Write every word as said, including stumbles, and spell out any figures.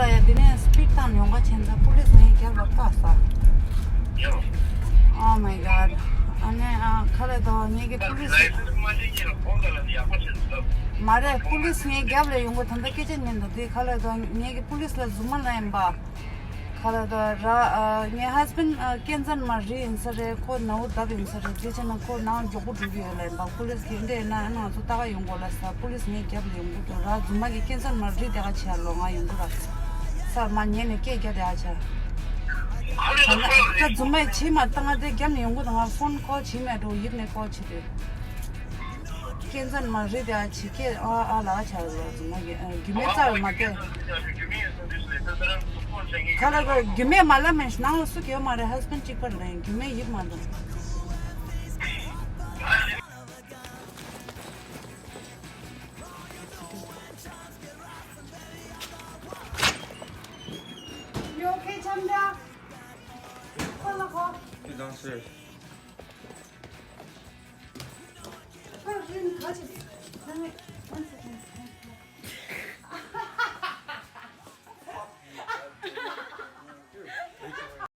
ཡ་དེ་ནས་སི་པིཌ་བཏང་ཡོང་ག་བྱས་ན་པུ་ལིས་ངའི་རྒྱབ་ལ་བཀག་ས། Oh my god. ཨ་ནི་ཨ་ཁ་ལས་དོ་ངེད་ཀྱི་པུ་ལིས། མ་རེད། པུ་ལིས་ངའི་རྒྱབ་ལ་ཡོང་གི་ད་ལྟ་སྐད་ཆ་ཉན་འདུག་དེ་ཁ་ལས་དོ་ངེད་ཀྱི་པུ་ལིས་ལ་རྫུན་མ་ལབ་ཡིན་པ། ཁ་ལ་དོ་ར། ངའི་ཧས་བྷེན་ཌི་ཀན་ཙན་མ་རི་ཡིན་ས་རེད། ཁོ་ནའུ་བརྡབ་ཡིན་ས་རེད། དེ་བྱས་ན་ཁོ་ནང་མགྱོགས་པོ་འགྲོ་གི་ཡོད་ལབ་ཡིན་པ། པུ་ལིས་གིས་འདྲེ་ཡིན་ན་ང་ཚོ་ལྟ་ག་ཡོང་དགོས་ལབ་ས། པུ་ལིས་ངའི་རྒྱབ་ལ་ཡོང་གི་འདུག་ར། རྫུན་མ་གིས་ཀན་ཙན་མ་རི་དེ་ག་བྱས་ལོ་ང་ཡོང་གི་ར། ས་མ་ཉན་ནས་སྐད་རྒྱག་དེ་ག་བྱས། ད་ན་ད་རྫུན་མ་ཡིས་བྱས་མ་ད་ང་དེ་རྒྱབ་ནས་ཡོང་གི་འདུག་ང་ཕོན་ཀོལ་བྱས་མེད་འགྲོ་ཡིབ་ནས་ཀོལ་བྱས་དུས། ཀན་ཙན་མ་རི་དེ་ཨ་ཆི་ཀེ་ཨ་ཨ་ལ་ཨ་ཆ་ལ་རྫུན་མ་གི་རྒྱུ་མེད་རྩ་བའི་མ་སྟེ། ཁ་ལ་ག་རྒྱུ་མེད་མ་ལ་མེད་ནང་ལ་སུ་གེ་མ་རེད། ཧས་བྷེན་ཌི་གཅིག་པར་ལ་རྒྱུ་མེད་ཡིབ་མ་འདུག You okay, Chandra? Call the call. You downstairs. Oh, you touch it. Let me, one second.